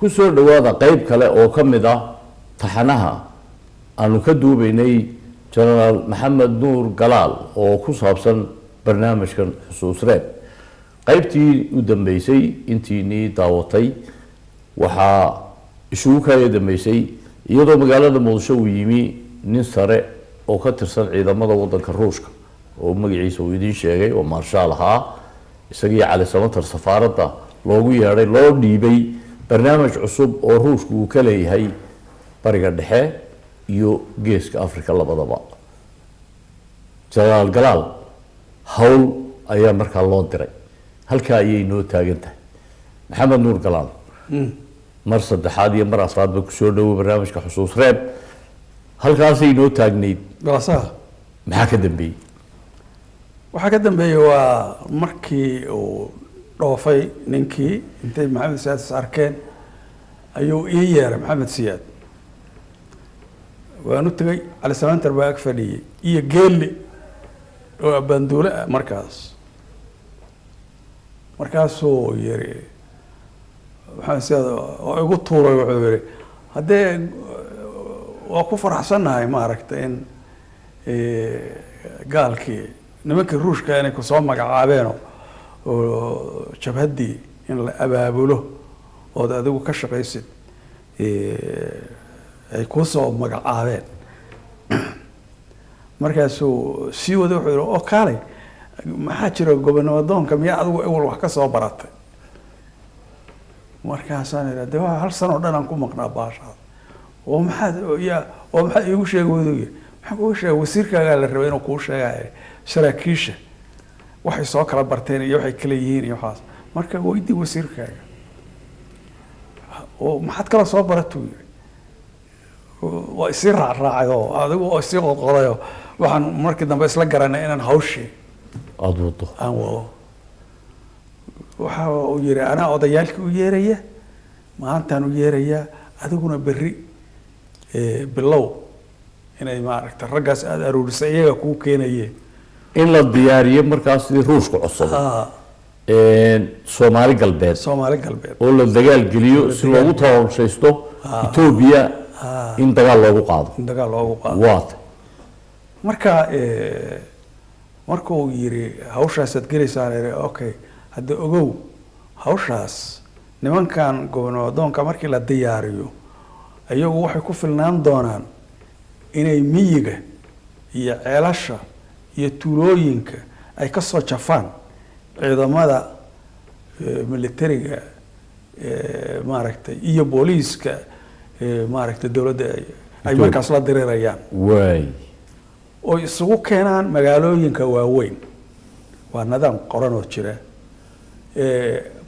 Ku soo dhowaada qeyb kale oo ka mid ah taxanaha aanu ka duubaynay Genaraal Maxamed Nuur Galaal oo ku saabsan barnaamijkan Xusuus Reeb. Qeybtii u dambeysay intiinii daawatay waxaa isugu kaya dambeysay iyadoo magaalada Muqdisho uu yimi nin sare oo ka tirsan ciidamada wadanka Ruushka oo magaciisa uu idiin sheegay oo maarshaal ahaa, isagii Cali Samatar safaaradda loogu yeedhay, loo dhiibay barnaamij cusub oo Ruushku uu ka leeyahay Bariga Dhexe iyo Geeska Africa labadaba. Jenaraal Galaal hawl ayaa markaa loo diray, halkaa ayay noo taagan tahay. Maxamed Nuur Galaal, mar saddexaad iyo mar afraad ba kusoo dhawo barnaamijka Xusuus Reeb. Halkaasay noo taagnayd. Waasaha. Maxaa ka dambeeyey? Waxaa ka dambeeyey waa markii uu dhoofay ninkii, intay Maxamed Siyaad is arkeen ayuu ii yeeray Maxamed Siyaad. Waan u tegey, Cali Samantar baa ag fadhiyey iyo Geeli oo abaanduule ah markaas. Markaasuu yiri Maxamed Siyaad oo igu tuuray, wuxuu yihi, "Haddee waa ku faraxsannahay maaragtay in gaalkii, nimankii Ruushka, inay kusoo magacaabeeno oo jabhaddii in la abaabulo ood adigu ka shaqaysid ay kusoo magacaabeen." Markaasuu sii waday, wuxuu yihi, "Oo kaalay, maxaa jira gobonimo doonka? Miyaa adigu ewel wax ka soo baratay?" Markaasaan idha, "De waa hal sano o dhan aan ku maqnaa baashaas." "Oo maxaad ya oo maxaad iigu sheegi weydu?" Yiri, "Maxaan kuga sheegay? Wasiirkaagaa la rabay inuu kuu sheegay saraakiisha waxay soo kala barteen iyo waxay kala yihiin iyo waxaas. Marka weydii wasiirkaaga." "Oo maxaad kala soo baratuu?" yiri. Waa isii raacraacay oo adigu oo isii qodqodayoo waxaan markii dambe isla garanay inaan hawshii aada wado. Aan wado. Waxa uu yiri, "Anaa odayaalkii u yeeraya, maantaan u yeerayaa, adiguna berri bilow inay maaragta raggaas aada aruurisay iyaga kuu keenaye." In la diyaariyo markaas sidii Ruushku codsado Soomaali Galbeed. Soomaali Galbeed. Oo la dagaal geliyo si loogu tabarushaysto Etoobiya in dagaal loogu qaado. In dagaal loogu qaado. Waata. Marka markuu yiri, "Hawshaasaad gelaysaan," iri, "Okay, hadda ogow, hawshaas nimankan gobonimo markii la diyaariyo, iyagu waxay ku filnaan doonaan inay miyiga iyo ceelasha iyo tuulooyinka ay ka soo jafaan ciidamada militariga maaragtay iyo booliiska maaragtay dowladda ay markaas la dirirayaan oo isugu keenaan magaalooyinka waaweyn. Waa nidaam qoran oo jira.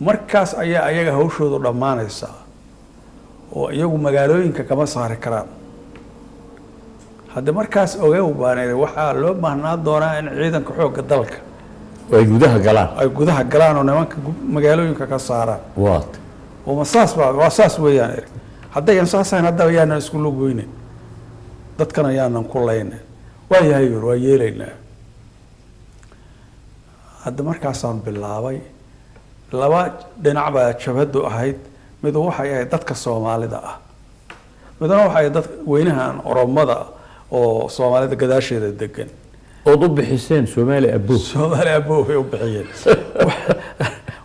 Markaas ayaa ayaga hawshoodu dhammaanaysaa oo iyagu magaalooyinka kama saari karaan. Hadda markaas ogew," baan idhi, "waxaa loo baahnaa doonaa in ciidanka xoogga dalka oo ay gudaha galaan. Ay gudaha galaan oo nimanka magaalooyinka ka saaraan." Waata. "Oo ma saas ba? Waa saas weeyaan," iri. "Haddayan saas ahayn, haddaba yaanan isku lugoynin, dadkana yaanan ku laynin." "Waa yahay," yiri, "waa yeelaynaa." Hadda markaasaan bilaabay. Laba dhinac baa jabhaddu ahayd: mid waxay ahayd dadka Soomaalida ah, midna waxay ahayd dad weynahan Oromada oo Soomaalida gadaasheeda degan. Ood u bixiseen Soomaali Abo. Soomaali Abo bay u bixiyeen.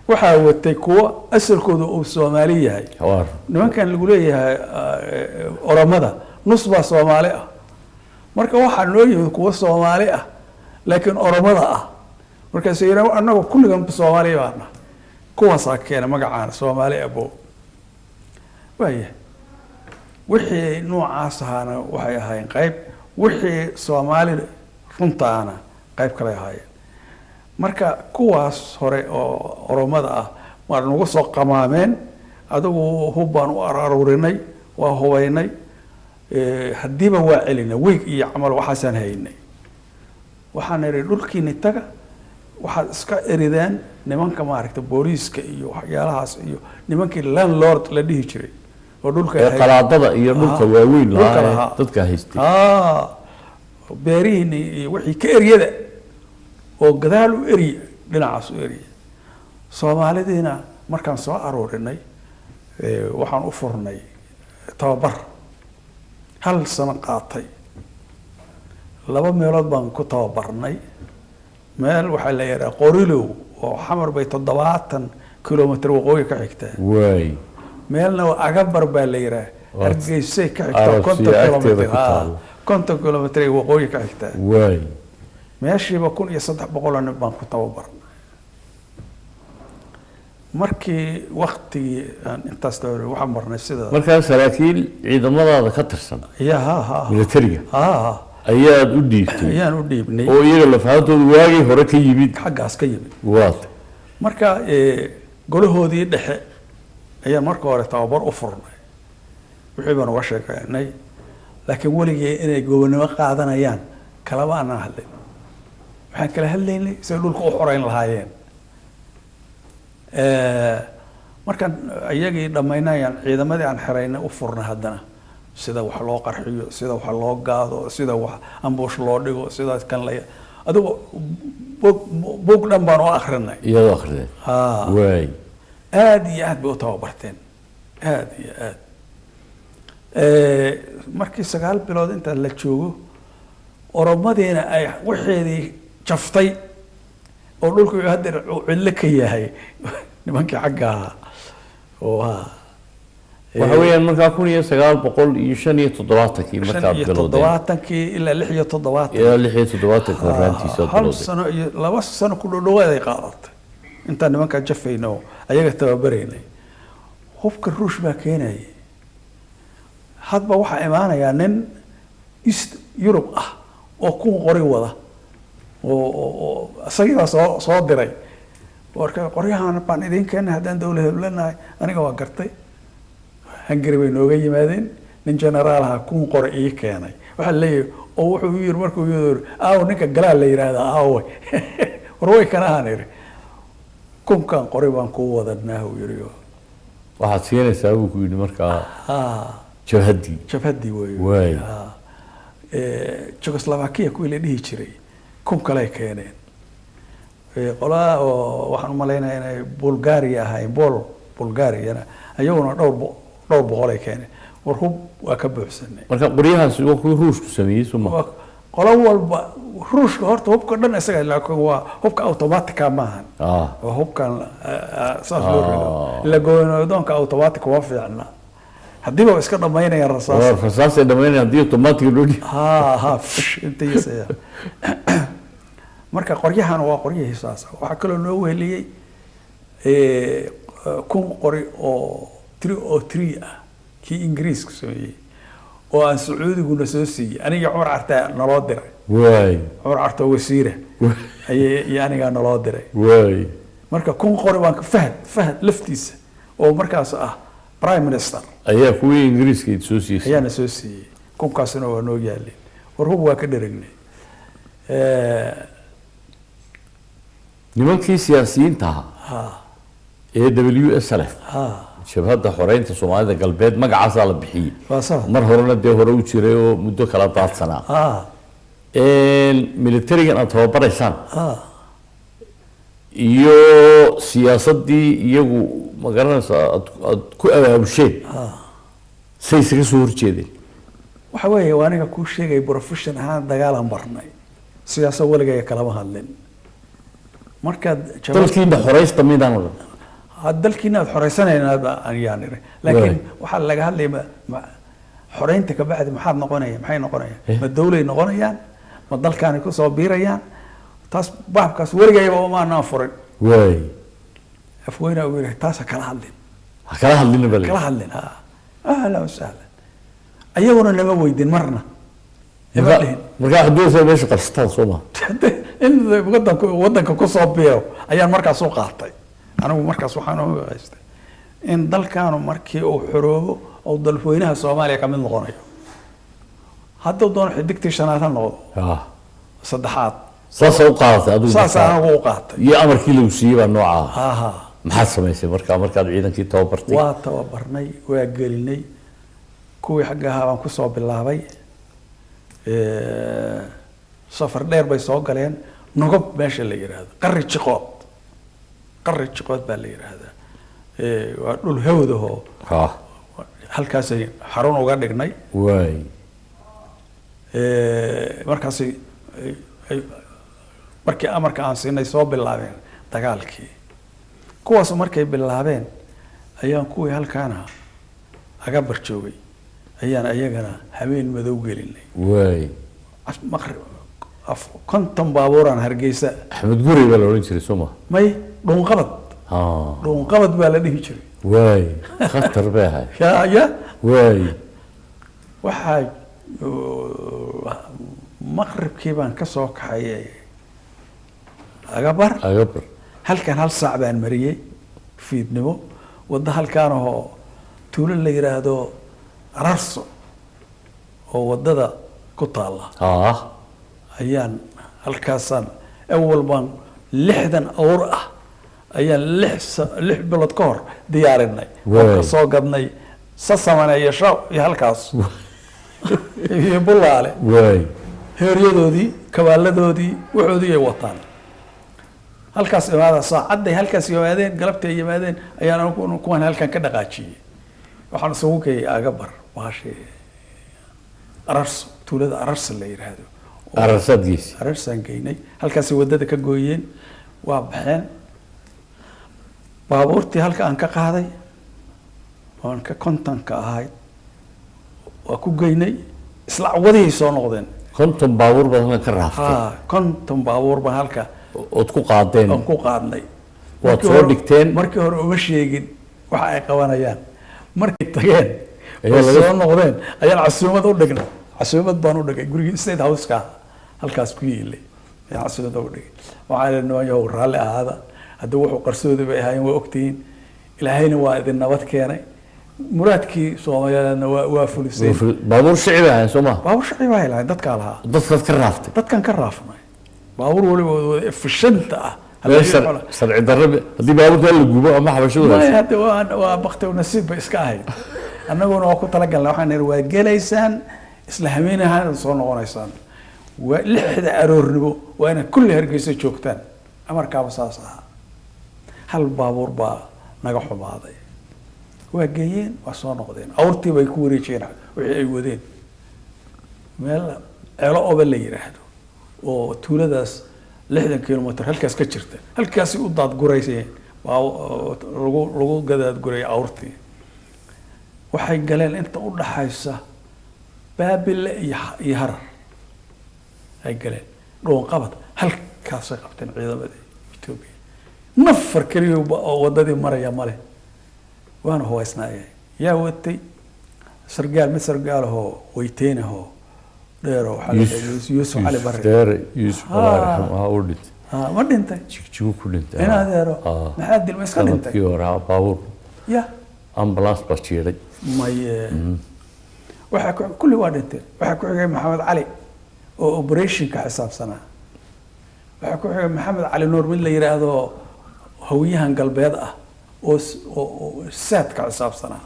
Waxaa watay kuwo asalkooda uu Soomaali yahay. Nimankan lagu leeyahay Oromada nus baa Soomaali ah. Marka waxaa noo yimid kuwo Soomaali ah laakiin Oromada ah. Markaasuu yidhi, "Annagu kulligan Soomaali baana." Kuwaasaa keena magacaan Soomaali Abo. Waaya, wixii noocaas ahaana waxay ahaayeen qayb, wixii Soomaali runtaana qayb kaley ahaayeen. Marka kuwaas hore oo Oromada ah waa nagu soo qamaameen. Adigu hub baan u aruurinay, waa hubaynay. Haddiiba waa celinay weeg iyo camal waxaasaan haynay. Waxaan idhi, "Dhulkiini taga, waxaad iska erideen nimanka maaragta booliiska iyo waxyaalahaas iyo nimankii landlord la dhihi jiray oo dhulka ee qalaadada iyo dhulka waaweyn dhulka lahaa ee lahaa. Dadka haystay. Beerihiini iyo wixii ka eryada oo gadaal u erya, dhinacaas u erya." Soomaalidiina markaan soo aruurinay. Waxaan u furnay tababar hal sano qaatay. 2 meelood baan ku tababarnay. Meel waxaa la yidhaha Qorilow oo Xamar bay 70 kilomitr waqooyi ka xigtaa. Waay. Meelna waa Agabar baa la yidhaha, Hargeysay ka xigtaa, Arabsiya 50 agteeda kilomitr ku taalo. 50 kilomitr ay waqooyi ka xigtaa. Waay. Meeshiiba 1300 nin baan ku tababarnay. Markii waktigii aan intaas tababaray, waxaan marnay sida Markaa saraakiil ciidamadaada ka tirsan ya ha ha militariga ha ha ayaad u dhiibtay? Ayaan u dhiibnay. Oo iyaga lafahaantooda waagii hore ka yimid. Xaggaas ka yimid. Waata. Marka golahoodii dhexe ayaan marka hore tababar u furnay, wixii baan uga sheekeynay, laakiin weligii inay gobonimo qaadanayaan kalama aanan hadlin. Waxaan kala hadlaynay siday dhulka u xoreyn lahaayeen. Markaan iyagii dhammaynayaan ciidamadii aan xiraynay u furnay haddana sida wax loo qarxiyo, sida wax loo gaado, sida wax ambuush loo dhigo, sida kan la adigu buug dhan baan u akrinay. Iyadoo akrideen? Ha. Waay. Aad iyo aad bay u tababarteen, aad iyo aad. Markii 9 bilood inta la joogo, oromadiina ay waxeedii jaftay oo dhulku hadda uu cidlo ka yahay, nimankii xagga ahaa oo ha Waxa weeyaan markaa 1975-kii shan markaad iyo bilowdeen? 70-kii ilaa 76. Ilaa 76-ka horraantiisa aad Hal bilowdeen. sano iyo 2 sano ku dhowaad ay qaadatay intaan nimankaa jafayna oo ayaga tababaraynay. Hubka Ruush baa keenayay. Hadba waxaa imaanayaa nin East Europe ah oo kun qori wada oo isagii baa soo diray warka, qoryahan baan idiin keenay haddaan dawlad heblanahay. Aniga waa gartay, Hungary bay nooga yimaadeen. Nin generaal ahaa kun qori ii keenay. Waxaa leeyahay oo wuxuu yiri, markuu yiri, aawo ninka Galaal la yidhaahda, aawe war way kanahan iri, kunkan qori baan kuu wadanaa, uu yiri. Waxaad siinaysaa buu ku yidhi markaa jabhaddii? Jabhaddii wey. Waay. Jugoslovakia kuwii la dhihi jiray kun kaley keeneen. Qolaa oo waxaan umalaynaya inay Bulgaria ahayn, Bulgariana ayaguna dhowr boqol ay keeneen. War hub waa ka buuxsanay. Marka qoryahaasi waa kuwii Ruushku sameeyey, suma? Qolo walba Ruushka horta hubka dhan isaga, laakiin waa hubka automatica maahan. Waa hubkan saas loo rido. Ila goonidoonka automatic uma fiicna, haddiiba iska dhamaynayaan rasaas. Waa rasaasay dhamaynaya haddii automatic loo dhiibo. Ha ha fish intiisa. Marka qoryahan waa qoryihii saas. Waxaa kaloo noo weheliyey 1000 qori oo 303 ah, kii Ingiriisku sameeyey oo aan Sacuudiguna soo siiyey. Aniga Cumar Cartaa naloo diray. Cumar Carta oo wasiira ayay iyo anigaa naloo diray. Marka 1000 qori baan Fahad laftiisa oo markaas ah prime minister ayaa kuwii Ingiriiska soo siisay. Ayaana soo siiyey. Kunkaasina waa noo yaaleen. War hub waa ka dheragnay. Nimankii siyaasiyiinta ahaa ee WSLF, Jabhadda Xoreynta Soomaalida Galbeed magacaasaa la bixiyey, Waa sax. mar horena dee hore u jiray oo muddo kala daadsanaa, militarigan aad tababaraysaan iyo siyaasaddii iyagu ma garanaysaa aad ku abaabusheen, say isaga soo horjeedeen? Waxa weeye, waa aniga kuu sheegay, profession ahaan dagaalaan barnay, siyaasad weligaya kalama hadlin. Markaad Dalkiina xoreysta midaan odhan? Dalkiina aad xoreysanayna ayaan iri, laakiin waxaa laga hadlaya xoreynta ka bacdi maxaad noqonaya, maxay noqonayaan? Ma dawlay noqonayaan, ma dalkaani kusoo biirayaan? Taas baabkaas weligayaba umaanaan furin. Afweyna uu yiri, taas ha kala hadlin. Ha kala hadlina bale. Kala hadlin ha, ahlan wasahlan. Ayaguna nama weydin marna, nama dhihin. Markaa waxaad doonaysaa meesha qabsataan, soo ma? In wadanka kusoo biiro ayaan markaas u qaatay. Anigu markaas waxaan u haystay in dalkaanu markii uu xoroobo oo dalweynaha Soomaaliya ka mid noqonayo, hadduu doono xidigtii shanaad ha noqdo, saddexaad. Saasaa u qaadatay adigu Saas markaa? Anigu u qaatay. Iyo amarkii lagu siiyey baa noocaa? Ha. Maxaad samaysay markaa markaad ciidankii tababartay? Waa tababarnay, waa gelinay. Kuwii xagga ahaa baan kusoo bilaabay. Safar dheer bay soo galeen. Nogob meesha la yidhaahdo, Qari Jiqood, Qari Jiqood baa la yidhaahdaa. Waa dhul hawdahoo halkaasay xarun uga dhignay. Waay. Markaasay markii amarka aan siinay soo bilaabeen dagaalkii. Kuwaas markay bilaabeen ayaan kuwii halkaana Agabar joogay ayaan ayagana habeen madow gelinay. Waay. Maqrib 50 baabuuraan Hargeysa. Axmed Guri baa la odhan jiray soo ma? May, Dhuunqabad. Dhuunqabad baa la dhihi jiray. Waay, khatar bay ahayd. Ya. Waay. Waxaa maqribkii baan ka soo kaxay Agabar. Agabar. Halkan 1 saac baan mariyey fiidnimo. Wadda halkaan ahoo tuulo la yiraahdo Ararso oo waddada ku taalla. Ayaan halkaasaan awal baan 60 awr ah ayaan 6 bilood ka hor diyaarinay. Oo ka soo gadnay Sasamane iyo Shaw iyo halkaas iyo Bulaale. Waay. Heeryadoodii, kabaaladoodii, waxoodii ay wataan. Halkaas imaada saacadday halkaas yimaadeen, galabtay ay yimaadeen ayaan anigu kuwan halkan ka dhaqaajiyey. Waxaan isugu geeyay Agabar baashii Ararso, tuulada Ararso la yiraahdo. Ararsaad geysay. Ararsaan geynay. Halkaasay waddada ka gooyeen, waa baxeen. Baabuurtii halka aan ka qaaday oon ka 50-ka ahayd waa ku geynay, isla wadihii soo noqdeen. 50 baabuur baad halkan ka raaftay. 50 baabuur baan halka ood ku qaadeen. Oon ku qaadnay. Waad soo dhigteen. Markii hore uma sheegin waxa ay qabanayaan. Markay tageen oo soo noqdeen ayaan casuumad u dhignay. Casuumad baan u dhigay gurigii State House-ka halkaas ku yiilay. Ayaan casuumad ugu dhigay. Waxaan idhi niman yahow raalli ahaada. Haddii wuxuu qarsoodi bay ahaayeen waa ogtihiin. Ilaahayna waa idin nabad keenay. Muraadkii Soomaaliyeedna waa fulisay. Baabuur shicib ahayn soo ma? Baabuur shicib ay lahayn, dadkaa lahaa. Dadkaad ka raaftay. Dadkan ka raafnay. Baabuur waliba wada efficient ah. Sharci darro haddii baabuurka la gubo ama xabashadu hayso. Maya, hadda waa bakti u nasiib bay iska ahayd. Annaguna waa ku talagalnay, waxaan nidhi waa gelaysaan, isla habeen ahaan soo noqonaysaan. Waa 6 aroornimo waa inaad kulli Hargeysa joogtaan. Amarkaaba saas ahaa. Hal baabuur baa naga xumaaday. Waa geeyeen, waa soo noqdeen. Awrtii bay ku wareejiyeen wixii ay wadeen. Meel Ceelo Obe la yiraahdo oo tuuladaas 60 kiiloomitir halkaas ka jirta. Halkaasi u daadguraysay, baa lagu gadaadgurayay awrtii. Waxay galeen inta u dhaxaysa Baabile iyo Harar. Ay galeen Dhuunqabad, halkaasay qabteen ciidamadii Itoobiya. Nafar keliya oo waddadii maraya male. Waana huwaysnaayay. Yaa watay sargaal, mid sargaal ahoo weyteen ahoo dheer oo waxaa la yidhahdaa Yuusuf Cali Barre. Dheere, Yuusuf Allah yarxamhu, ha u dhintay. Ma dhintay? Jigjigu ku dhintay. In adeero. Maxaa dilmay? Iska dhintay? Sanadkii hore, baabuur. Ya. Ambulance baa jiiray. Maye. Waxaa ku kulli waa dhinteen. Waxaa ku xigay Maxamed Cali oo operation-ka xisaabsanaa. Waxaa ku xigay Maxamed Cali Nuur, mid la yiraahdo hawiyahan galbeed ah oo saadka xisaabsanaa.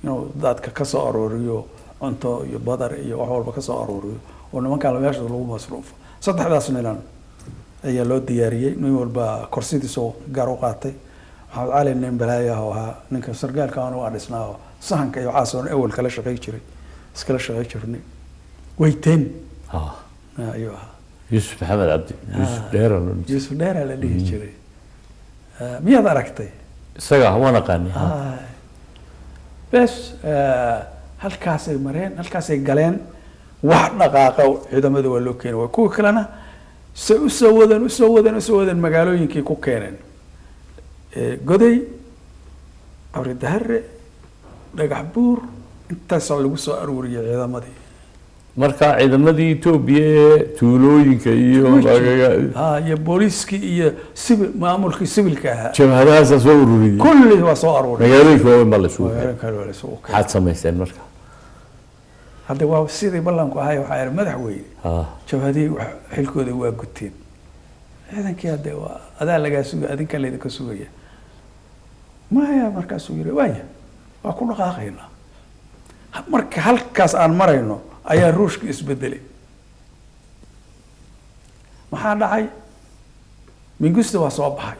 Inuu dadka ka soo arooriyo cunto iyo badar iyo wax walba ka soo arooriyo oo nimanka meesha lagu masruufo. 3daas nilan ayaa loo diyaariyey. Nin walba korsidiisa gaar u qaatay. Maxamed Cali nin balaayo ah oo ahaa ninka sargaalka aan u adhisnaa oo sahanka iyo waxaas oo awal kala shaqay jiray, iskala shaqay jirnay. Weyteen. Ayuu ahaa. Yuusuf Maxamed Cabdi, Yuusuf Dheere la dhihi jiray. Yuusuf Dheere la dhihi jiray. Miyaad aragtay? Isaga waan aqaanay. Bes, halkaasay mareen, halkaasay galeen. Wax dhaqaaqa ciidamada waa loo keenay. Waa kuwa kalena se u soo wadeen, u soo wadeen, u soo wadeen magaalooyinkii ku keeneen. Goday, Qabri Dahare, Dhagax Buur, intaasaa lagu soo aruuriyay ciidamadii. Marka ciidamadii Itoobiya ee tuulooyinka iyo iyo booliiskii iyo maamulkii sibilka ahaa. Jabhadahaasaa soo ururiyey. Kulli waa soo aruuriyay. Magaalooyinka waaweyn baa la isugu keenay. Magaalooyinka waa la isugu keenay. Maxaad samayseen marka? Hadda waa sidii ballanku ahay, waxaa yidhi madaxweyne. Jabhadihii xilkooda waa guteen. Ciidankii hadda waa adaa lagaa sugaya, adinka laydinka sugaya. Maya, markaasuu yidhi waaya, waa ku dhaqaaqaynaa. Marka halkaas aan marayno ayaa ruushka isbedelay. Maxaa dhacay? Mingusta waa soo baxay.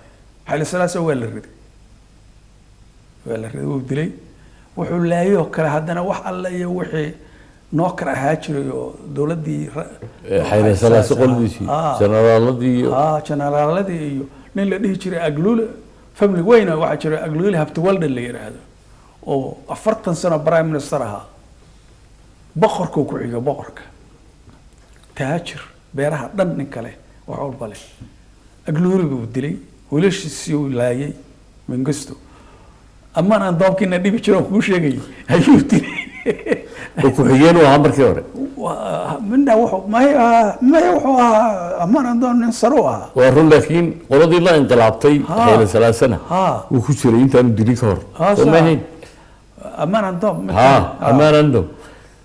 Xayli Salaasa waa la riday. Waa la riday, wuu dilay. Wuxuu laayay oo kale haddana wax alle iyo wixii noo kala ahaa jiray oo dowladdii Xayle Salaase qoladiisii, generaaladii iyo generaaladii iyo nin la dhihi jiray Aglule, family weyn waxaa jiray Aglule Habtiwalden la yidhaahdo oo 40 sano prime minister ahaa, boqorkuu ku xiga, boqorka taajir beeraha dhan nin kale wax walba leh. Aglule buu dilay, wiilashiisii uu laayay Mengistu. Amaan aan doobkiina dhibi jiro kuu sheegayay ayuu dilay. Oo ku-xigeen u ahaa markii hore. Mindha wuxuu maya maya wuxuu ahaa amaan aan doon nin sare u ahaa. Waa run, laakiin qoladii la inqilaabtay Xayle Salaasena wuu ku jiray intaanu dilin ka hor. Soo ma ahayn? Amaan aan doon. Ha, amaan andom.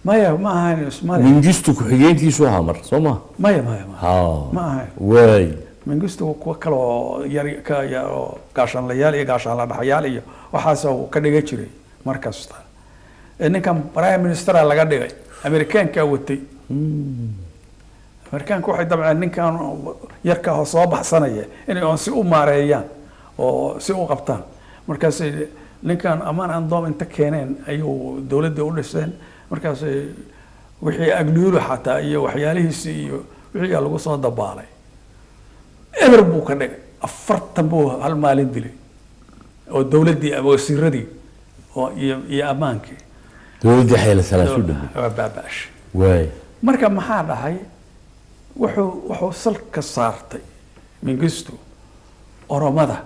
Maya, ma ahayn Ismail. Mingistu ku-xigeenkiisu ahaa mar, soo ma? Maya maya ma ahayn. Waay. Mengistu kuwa kale oo yar ka yar oo gaashaanlayaal iyo gaashaanla dhaxyaal iyo waxaas uu ka dhigan jiray mar kasta. Ninkan prime ministera laga dhigay, Amerikaankaa watay. Amerikaanka waxay dabceen ninkan yarka oo soo baxsanaya inay oon si u maareeyaan oo si u qabtaan. Markaasay ninkan amaan andoom inta keeneen ayuu dowladda u dhiseen. Markaasay wixii Agnuulu xataa iyo waxyaalihiisii iyo wixii lagu soo dabaalay eber buu ka dhigay. 40 buu hal maalin dilay oo dowladdii ama wasiiradii oo iyo ammaankii dowladdii Xayle Salaase u dhamay waa baaba'ashay. Waay. Marka maxaa dhacay? Wuxuu salka saartay Mengistu Oromada.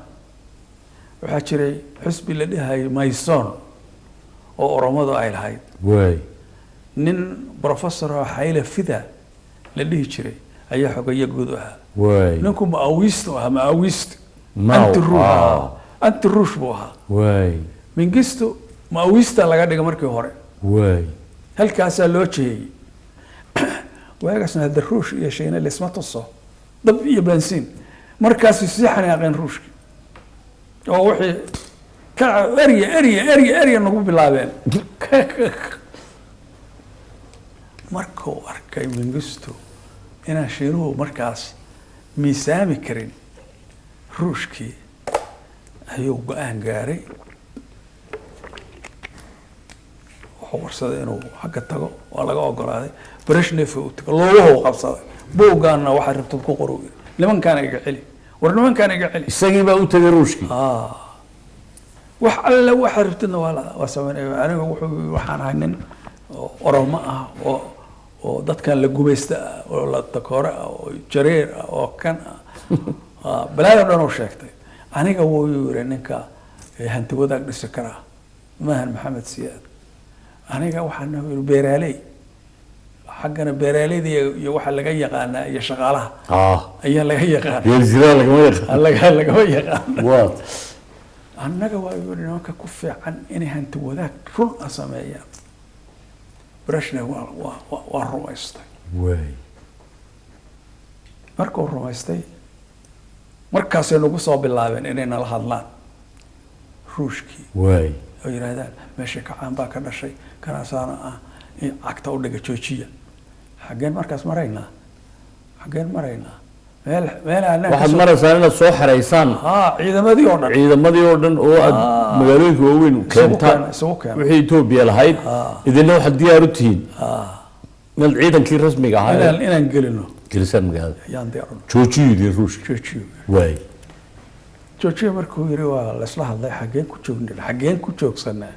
Waxaa jiray xisbi la dhahayay Mayson oo Oromadu ay lahayd. Waay. Nin professor oo Xayle Fida la dhihi jiray ayaa xogeeye guud u ahaa. Waay. Ninku maawiist u ahaa, maawiist Mao, anti ruush, anti ruush buu ahaa. Waay. Mengistu maawiista laga dhigay markii hore. Waay. Halkaasaa loo jeeyay. Waagaasna hadda ruush iyo shayna laisma tuso, dab iyo bensiin. Markaasay sii xanaaqeen ruushki oo wixii ka erya erya erya erya nagu bilaabeen. Markuu arkay Mengistu inaan shiinuhu markaas miisaami karin ruushkii ayuu go-aan gaaray. Wuxuu warsaday inuu xagga tago, waa laga ogolaaday. Breshnev uu tago, looguhu qabsaday. Buuggaana waxaa rabtad ku qor, nimankaana iga celi, war nimankaana iga celi. Isagii baa u tegay ruushkii. Wax alle waxaa rabtidna waa sameynaya. Aniga wuxuu waxaan ahay nin Oromo ah oo dadkan la gumaysta ah oo la takoore ah oo jareer ah oo kan ah, balaayo dhan uu sheegtay. Aniga wuu yiri ninka hanti wadaag dhisi karaa maahan Maxamed Siyaad. Aniga waxaan yiri beeraaley, xaggana beeraaleyda iyo waxa laga yaqaanaa iyo shaqaalaha ayaa laga yaqaana. Geeljiraa lagama yaqaan. Lagama yaqaan. Waad annaga waa yiri nimanka ku fiican inay hanti wadaag run ah sameeyaan. Breshnev waa rumaystay. Waay. Markuu rumaystay markaasay nagu soo bilaabeen inay nala hadlaan ruushkii. Waay. Oo yidhahdaan meesha kacaan baa ka dhashay, kanaasaana ah in cagta u dhiga joojiya. Xaggeen markaas maraynaa? Xaggeen maraynaa? Meel meel aanaan waxaad maraysaan inaad soo xeraysaan ciidamadii oo dhan, ciidamadii oo dhan oo aad magaalooyinka waaweyn keentaan isugu keena wixii Etoobiya lahayd. Idinna waxaad diyaar u tihiin inaad ciidankii rasmiga ahaa inaan gelino, gelisaan magaalada. Ayaan diyaar u joojiyu idin ruushka. Joojiyo. Waay. Joojiyo markuu yiri waa laisla hadlay. Xaggeen ku joogna? Xaggeen ku joogsanaa?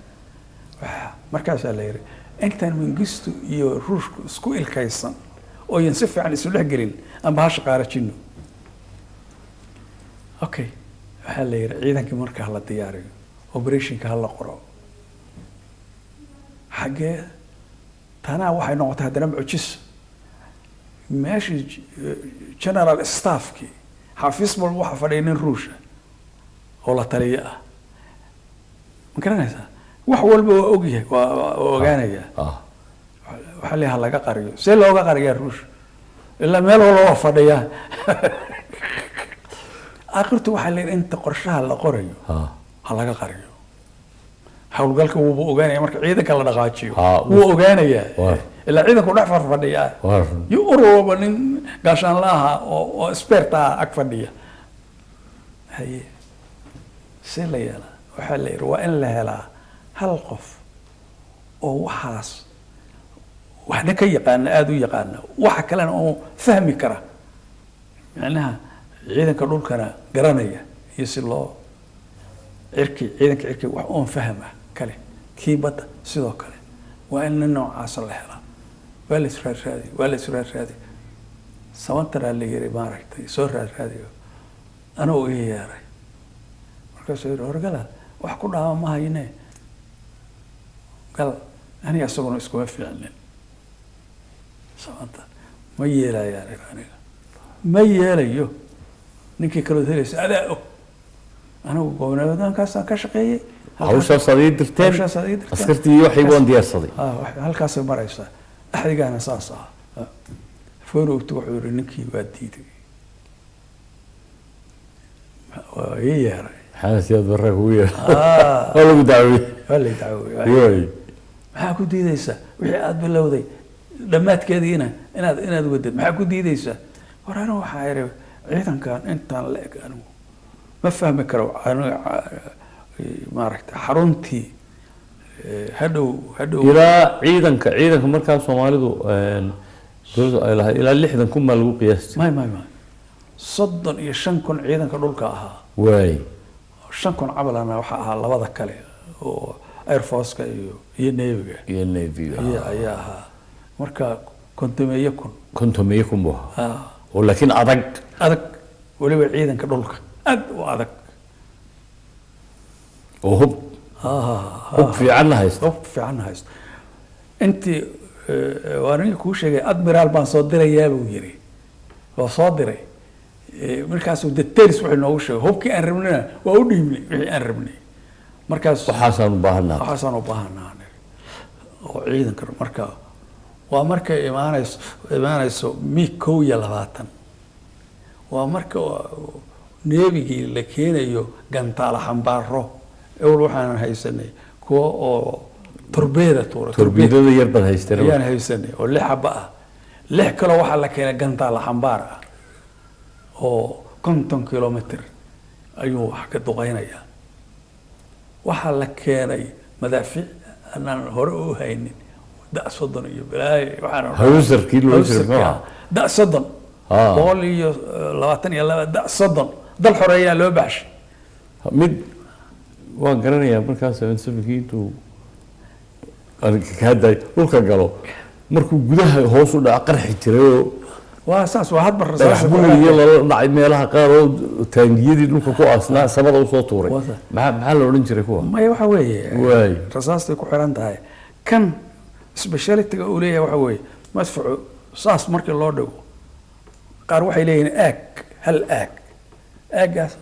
Markaasaa la yiri intaan Mengistu iyo ruushku isku ilkaysan ooyan si fiican isu dhex gelin amba ha shaqaarajino. Okay, waxaa la yiri ciidankii marka hala diyaariyo, operationka hala qoro. Xaggee tanaa waxay noqotay haddana mucjiso. Meeshii general staffkii xafiis walba waxaa fadhiya nin ruusha oo la taliyo ah, ma garanaysaa? Wax walba waa ogyahay, waa ogaanaya. Waxaa la ha laga qariyo. See looga qariyaa ruush? Ilaa meel walba waa fadhiyaa. Aakhirtu waxaa la yidhi inta qorshaha la qorayo ha laga qariyo. Howlgalka wuuba ogaanaya marka ciidanka la dhaqaajiyo, wuu ogaanayaa ilaa ciidanku dhex farfadhiyaa iyo urur walba nin gaashaanla ahaa oo expert ah ag fadhiya. Haye, see la yeelaa? Waxaa la yidhi waa in la helaa hal qof oo waxaas waxna ka yaqaana, aada u yaqaana, waxa kalena oo fahmi kara, macnaha ciidanka dhulkana garanaya iyo si loo cirki, ciidanka cirki wax oon faham ah kale, kii badda sidoo kale. Waa in nin noocaasa la helaa. Waa la israadraadiy, waa la israadraadiy. Sabantaraa la yiri, maaragtay, soo raadraadiyo. Anuu ii yeeray, markaasuu yidhi, horgala wax ku dhaama ma hayne, gal. Aniga isaguna iskuma fiicnin. Sabanta ma yeelayaan, aniga ma yeelayo. Ninkii kalood helaysa adaa og. Anigu goobnimadaankaasaan ka shaqeeyey. Hawshaasaad ii dirteen. Hawshaasaad ii dirteen. Askartii waxay waan diyaarsaday. Halkaasay maraysaa, axdigaana saas ah. Foon ogtu wuxuu yihi ninkii waa diiday, waa ii yeeray. Maxamed Siyaad Barre kugu yeer, waa lagu dacwiyey. Waa lay dacwoobay. Waay. Maxaa ku diidaysaa wixii aada bilowday dhammaadkeediina inaad wadid? Maxaa ku diidaysaa? War anigu waxaa iri ciidankan intaan la eg anigu ma fahmi karo. Aniga maaragtay xaruntii hadhow hadhow Ilaa ciidanka markaa Soomaalidu dowladdu ay lahayd ilaa 60,000 baa lagu qiyaastay. May, 35,000 ciidanka dhulka ahaa. Waay. 5,000 camalana waxaa ahaa labada kale oo air forceka iyo navyga. Iyo navyga. Iyo ayaa ahaa marka 50,000. 50,000 buu ahaa. Ah. Oo laakiin adag. Adag, weliba ciidanka dhulka aad u adag. Oo hub fiicanna haysta. Hub fiican haysto. Intii waa ninka kuu sheegay, admiraal baan soo dirayaa buu yiri, waa soo diray. Markaasuu details wuxuu noogu sheegay hubkii aan rabnayna waa u dhiibnay, wixii aan rabnay markaas. Waxaasaan u baahanaa. Waxaasaan u baahanaa oo ciidanka. Marka waa markay imaanayso MiG 21, waa marka navygii la keenayo gantaala xambaaro. Ewel waxaan haysanay kuwa oo torbeeda tuura. Torbiidada yar baad haysteen. Ayaan haysanay oo lix xaba ah. Lix kaloo waxaa la keenay gantaala xambaar ah oo 50 kilomitr ayuu wax ka duqeynayaa. Waxaa la keenay madaafiic anaan hore u haynin, da 30 iyo balaayo waxaan Hawsarkii loo jiray muxuu ahaa? Da 30. 122 da 30 dal xoreeyaa loo baxshay. Mid waan garanayaa, markaa 77-kii intuu aniga kaa daay dhulka galo, markuu gudaha hoos u dhaca qarxi jiray oo Waa saas, waa hadbar dhagax rasaasta ku buri iyo xidhan. Lala dhacay meelaha qaar oo taangiyadii dhulka ku aasnaa samada usoo tuuray. Waa saas. Maxaa la odhan jiray kuwa? Maya, waxa weeye Waay. rasaastay ku xiran tahay. Kan specialityga uu leeyahay waxa weeye madfacu saas markii loo dhigo, qaar waxay leeyihiin aag, hal aag, aaggaas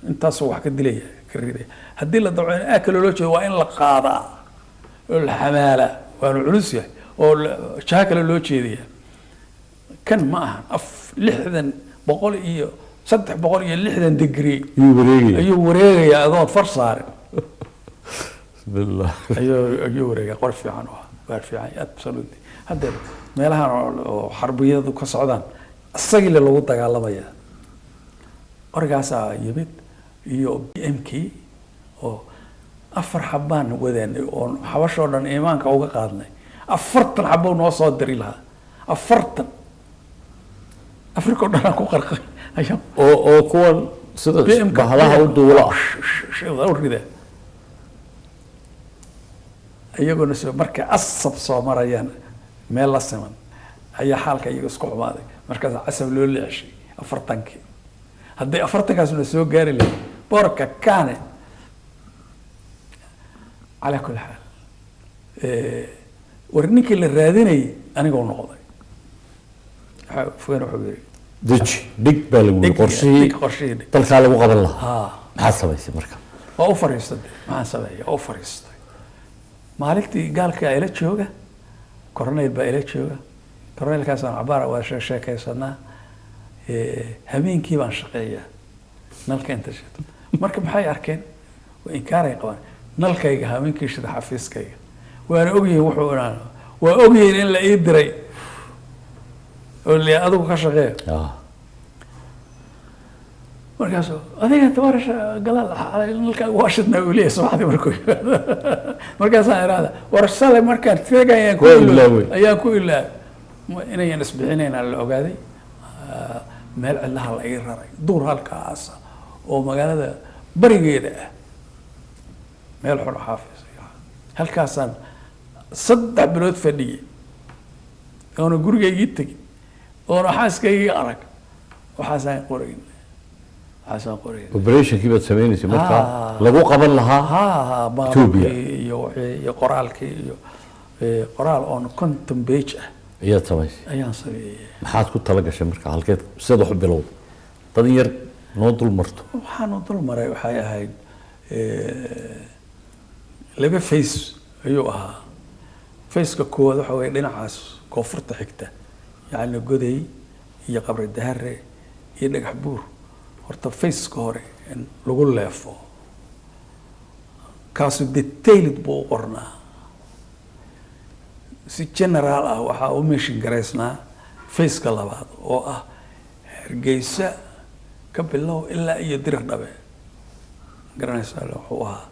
intaasoo wax ka dilaya ka ridaya. Haddii la dabco in aag kale loo jeedo, waa in la qaadaa oo la xamaalaa, waanu culus yahay oo jaha kale loo jeedaya. Kan ma ahan af 60 boqol iyo 360 degree Ayuu wareegaya. Ayuu wareegayaa adoon far saarin. Bismillah. Ayuu wareegaya. Qor fiican u ah, waar fiican, absolutely. Hadda meelahan oo xarbiyadu ka socdaan isagii le lagu dagaalamaya. Qorgaasaa yimid iyo BM k oo afar xabaan wadeenay oo xabashoo dhan iimaanka uga qaadnay. 40 xabo noo soo diri lahaa, 40 Afrika oo dhan aan ku qarqay ayaan. Oo kuwan sida BM-ka bahalaha u duula ah. U rida iyaguna soo markay Casab soo marayaan meel la siman ayaa xaalka iyaga isku xumaaday. Markaas Casab loo leexshay 40-kii. Hadday 40-kaasna soo gaari lahayd boorka kaane. Calaa kulli xaal, war ninkii la raadinayay anigoo noqday. Fogaan wuxuu yiri deji, dhig baa lagu yiri. Qorshihii. Dhig, qorshihii dhig. Dalkaa lagu qaban lahaa. Ha. Maxaad samaysay marka? Waa u fariistay. Maxaan sameeya? Waa u fariistay. Maalintii gaalka ila jooga, corneyl baa ila jooga. Corneylkaasaan cabaar waa sheekaysanaa. Habeenkii baan shaqeeyaa, nalka inta shito. Marka maxay arkeen? Waa inkaaray qabaan nalkayga habeenkii shida xafiiskayga. Waana ogyihiin wuxuu inaan, waa ogyihiin in la ii diray oo la adigu ka shaqeeya. Markaasuu adiga tabarasha galaal nalkaaga waa shidnaa uu leeyahay subaxdii markuu yimaado. Markaasaan iraahda war shalay markaan tegay ayaan ku Waa ilaaway ilaaway. Ayaan ku ilaaway. Inayan isbixinaynaa la ogaaday. Meel cidlaha la ii raray, duur halkaasa oo magaalada barigeeda ah, meel xun oo xaafis. Halkaasaan 3 bilood fadhiyey oona gurigaygii tegin oona xaaskaygii arag. Waxaasaan qorayn, waxaasaan qorayn. Operationkii baad sameynaysay marka lagu qaban lahaa ha Ethiopia. Maamulkii iyo wixii iyo qoraalkii iyo qoraal oon 50 page ah ayaad samaysay. Ayaan sameeyey. Maxaad ku tala gashay marka? Halkeed sidaad wax u bilowday, dad in yar noo dul marto. Waxaanu dul maray waxay ahayd laba phase ayuu ahaa. Phaseka koowaad waxa weeye dhinacaas koonfurta xigta, yacni Goday iyo Qabri Dahare iyo Dhagax Buur. Horta phaseka hore in lagu leefo, kaasu detailed buu u qornaa si general ah. Waxaa u meeshin garaysnaa phaseka labaad oo ah Hargeysa ka bilow ilaa iyo Dirir Dhabe, garanaysaa. Wuxuu ahaa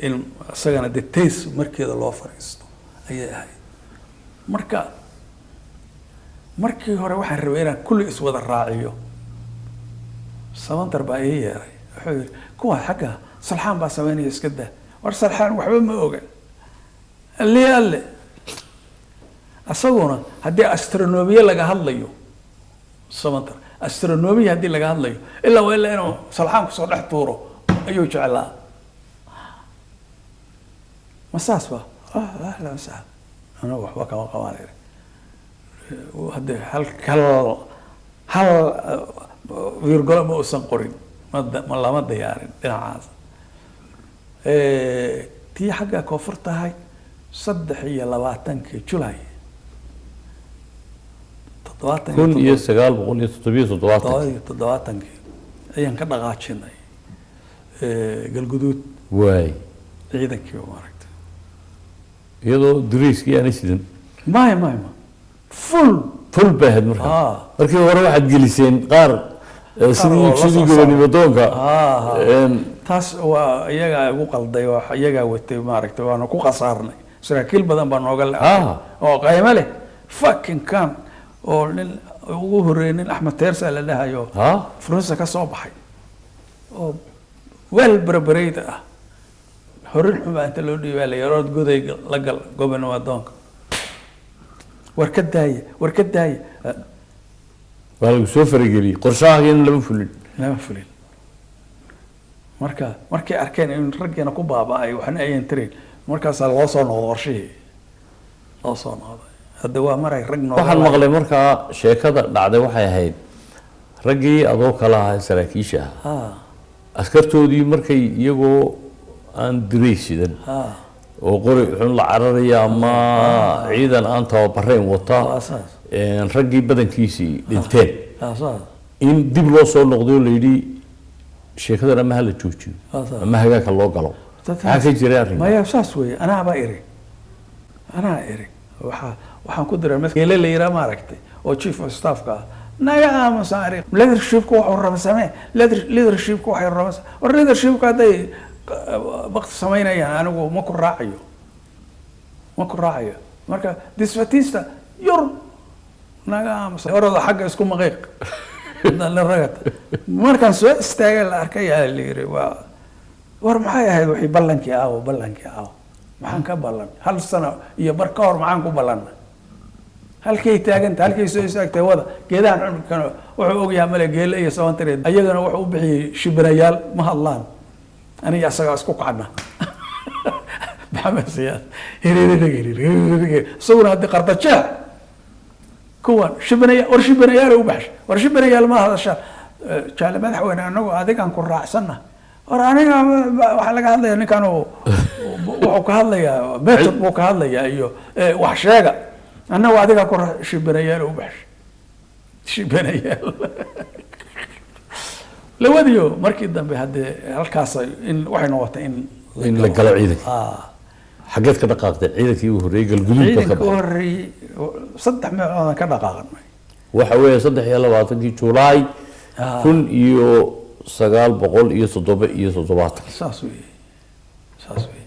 in isagana details markeeda loo fariisto ayay ahayd. Marka markii hore waxaan rabay inaan kulli iswada raaciyo. Samantar baa ii yeeray, wuxuu yidhi kuwa xagga Salxaan baa sameynaya, iska daa. War Salxaan waxba ma oga, alle alle isaguna haddii astronomiye laga hadlayo, Samantar astronomiya haddii laga hadlayo, ilaa waa ilaa inuu Salxaan kusoo dhex tuuro ayuu jeclaa. Ma saas ba? Ahlan wasahlan, anagu waxba kama qabaan. Hadde hal kal hal wiirgolo ma uusan qorin, ma lama diyaarin dhinacaas. Tii xagga koonfur tahay 23-kii Julay toddobaatan 1977. 77-kii ayaan ka dhaqaajinay Galguduud. Waay. Ciidankii maaragtay. Iyadoo dariiskii aanay sidan? Maya, maya, ma full. Full bay ahayd marka. Markii hore waxaad geliseen qaar sidii oo la sidii soo gobonimo doonka. Taas waa iyagaa igu qalday oo iyagaa watay maaragtay, waana ku khasaarnay. Saraakiil badan baa nooga le oo qaymo leh fucking can oo nin ugu horreeyay, nin Axmed Teersa la dhahayo, Furunsa ka soo baxay oo weel barbareyda ah, horin xuma inta loo dhiibaa la yarood Goday la gal gobonimo doonka. War ka daaya, war ka daaya. Waa lagu soo farageliyey, qorshahaagiina lama fulin. Lama fulin. Marka markay arkeen in raggeena ku baaba'ay waxna ayan tirayn, markaasaa loo soo noqdo, qorshihii loo soo noqday. Hadda waa maray rag nooga Waxaan maqlay markaa sheekada dhacday waxay ahayd raggii adoo kala ahaa saraakiisha ah askartoodii markay iyagoo aan dirays sidan oo qori xun la cararaya ama ciidan aan tababarayn wata Waa saas. Raggii badankiisii dhinteen, Saas. in dib loo soo noqday oo la yidhi sheekadan ama ha la joojiyo Waa saas. ama hagaagka loo galo. Maxaa ka jiray arrinka? Maya, saas weeye. Anaabaa iri, anaa iri. Waxaan ku diray mid geele la yiraa maaragtay oo chief of staffka ah, naga aamusan ari. Leadershipku wuxuu raba samee, leadershipku waxay raba war leadershipku hadday waqti samaynayaan anigu ma ku raacayo, ma ku raacayo. Marka disfatista yur naga aamusan, orada xagga isku maqiiq la ragata. Markaan soo istaagay la arkay ayaa la yiri waa war maxay ahayd wixii ballankii aawo, ballankii aawo? Maxaan ka ballan? Hal sano iyo bar ka hor maxaan ku ballanay? Halkay taaganta, halkay soo istaagtay wada geedahan cunkan wuxuu ogyahay male. Geele iyo sabantareed ayagana wuxuu u bixiyey shibinayaal, ma hadlaan. Aniga isagaa isku kacna, Maxamed Siyaad isaguna haddii qardajeex kuwan shibinaya, war shibinayaal u baxshay, war shibinayaal ma hadasha. Jaale madaxweyne, anagu adigaan ku raacsanna. War aniga waxaa laga hadlaya ninkan wuxuu ka hadlayaa method buu ka hadlayaa iyo wax sheega, annagu adigaa ku shibinayaal u baxshay, shibinayaal labadiyo. Markii dambe haddee halkaas in waxay noqotay in In la galo ciidanka. Xaggeed ka dhaqaaqday ciidankii ugu horreeyey? Galguduud baad ka Ciidanka u baxday? horreeyey saddex meeloodan ka dhaqaaqnay. Waxa weeye 23-kii Julaay kun iyo 1977. Saas weeye, saas weeye.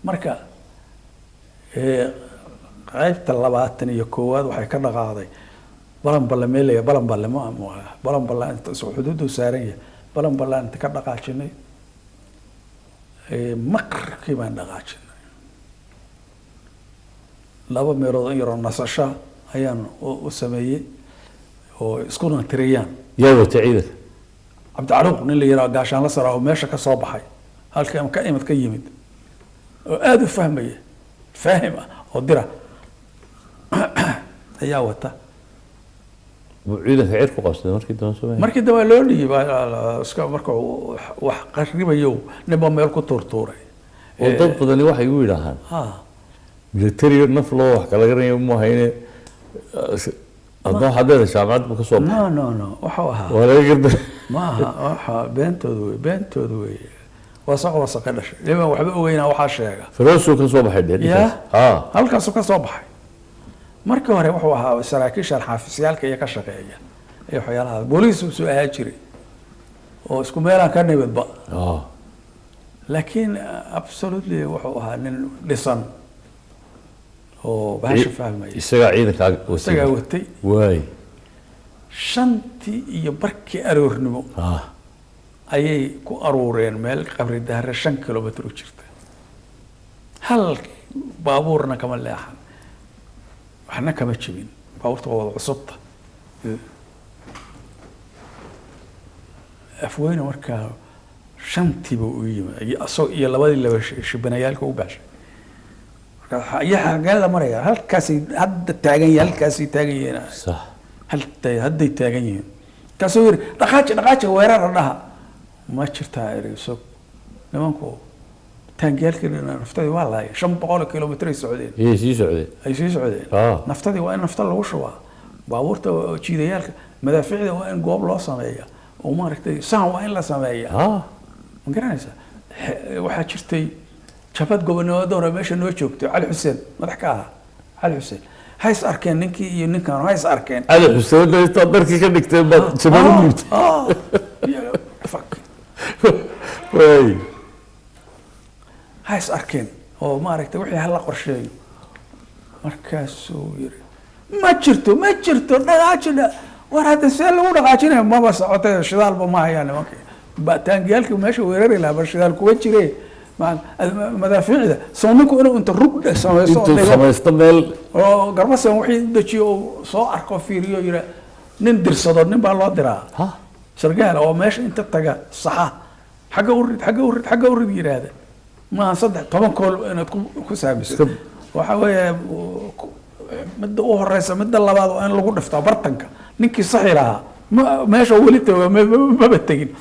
Marka qaybta 21aad waxay ka dhaqaaqday Balanballe, meelaya Balanballe, ma Balanballe inta isku xuduudu saaran yahay, Balanballe inta ka dhaqaajinay, maqribkii baan dhaqaajinay. 2 meelood in yaroo nasasho ayaan u sameeyey oo iskuna tiriyaan. Yaa watay ciidanka? Cabdicaruuq nin la yiraahdo, gaashaan la saraa, oo meesha ka soo baxay, halka ka imid ka yimid, oo aada u fahmaya, faahim ah oo dira ayaa wata. Buu ciidanka cir ku qabsaday markii dambe Soomaaliya? Markii dambe loo dhiibay iska, marka wax qaribayo ninba meel ku tuurtuuray. Oo dad badani waxay u yidhaahaan military naf loo wax kala garanayo ma hayne, haddana waxaad leedahay jaamacad buu ka soo baxay. No, no, no, waxuu ahaa waa laga garda. Ma aha, waxa beentooda wey, beentooda wey, wasaq wasaqa dhashay, niman waxba ogeynaa waxaa sheega. Farosuu ka soo baxay dee. Ya, halkaasuu ka soo baxay. Markii hore wuxuu ahaa saraakiisha xaafisyaalka iyo ka shaqeeya iyo waxyaalaha, booliis uu soo ahaa jiray oo isku meelaan ka nimidba, laakiin absolutely wuxuu ahaa nin dhisan oo bahasha fahmaya. Isagaa ciidankaa watay? Isagaa watay. Waay. 5:30 aroornimo ayay ku aruureen meel Qabri Dahre 5 kilomitr u jirta. Hal baabuurna kama leexan, waxna kama jebin, baabuurta waa wada cusubta. Afweyne markaa 5tiiba u yimi isagoo iyo labadii laba shibanayaalka u baxshay. Marka iyo xagee la maraya? Halkaasay hadda taagan yihiin, halkaasay taagan yihiin. Haltay hadday taagan yihiin. Markaasuu yiri dhaqaaji, dhaqaaji, weerara dhaha. Ma jirtaa ereyso, nimanku taangiyaalkii naftadii waa laayay, 500 kilomitr ay socdeen. Iyay sii socdeen. Ay sii socdeen. Naftadii waa in nafta lagu shubaa, baabuurta jiidayaalka, madaaficda waa in goob loo sameeya, oo maaragtay sahan waa in la sameeya. Ma garanaysaa, waxaa jirtay jabhad gobonimo doona meesha noo joogto, Cali Xuseen madax ka ahaa. Cali Xuseen ha is arkeen ninkii iyo ninkan, ha is arkeen. Cali Xuseen intaad darkii ka dhigteen baad jabhad u dhiibtay? Fuck. Waay. Ha is arkeen oo maaragtay wixii hala qorsheeyo. Markaasuu yiri ma jirto, ma jirto, dhaqaajina. War hadda see lagu dhaqaajinaya? Maba socotay, shidaalba ma hayaan nimankii. Taangiyaalkii meesha weerari lahaa ba shidaal kuwa jire, madaafiicda soo ninku inuu inta rug samaysto oo intuu dhigo samaysto meel oo garbasan wixii dejiyo oo soo arko, fiiriyo, yira nin dirsado, nin baa loo diraa sargaal oo meesha inta taga saxa, xagga u rid, xagga u rid, xagga u rid yiraahda. Maaha 13 kool inaad ku saamiso. Waxa weeye midda u horeysa, midda labaad waa in lagu dhiftaa bartanka. Ninkii saxi lahaa ma meesha weli tago, maba tegin.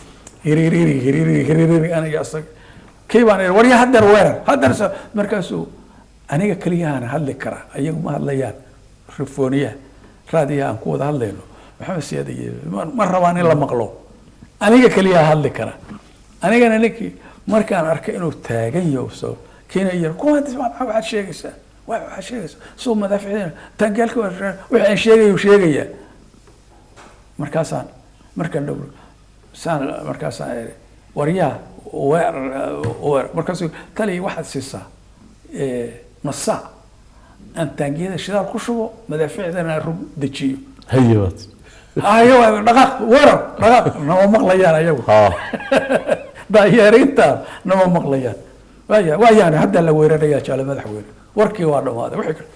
Hiriiriri hiriiriri hiriiriri, aniga isaga kii baan iri warya haddeer weerar haddeer markaasuu aniga keliyahaan hadli kara, ayagu ma hadlayaan. Rifooniyaha raadiyaha aan ku wada hadlayno, Maxamed Siyaad iyo ma rabaan in la maqlo, aniga keliyaha hadli kara. Anigana ninkii markaan arkay inuu taagan yaho soo kiina yiri kuwa waxaad sheegaysaa, waxaad sheegaysaa soo madaaficina taangiyaalka wixii aan sheegayo sheegayaa. Markaasaan markaan dhow saan markaasaan iri waryaa weer weer. Markaasuu taliya waxaad siisaa nus saac aan taangiyada shidaal ku shubo, madaaficdana rug dejiyo. Haye baad. Hayo, dhaqaaq, weerar, dhaqaaq. Nama maqlayaan ayagu. Daayeerinta nama maqlayaan. Waaya waayaan hadda la weerarayaa jaale madaxweyne, warkii waa dhamaaday. Wixii kale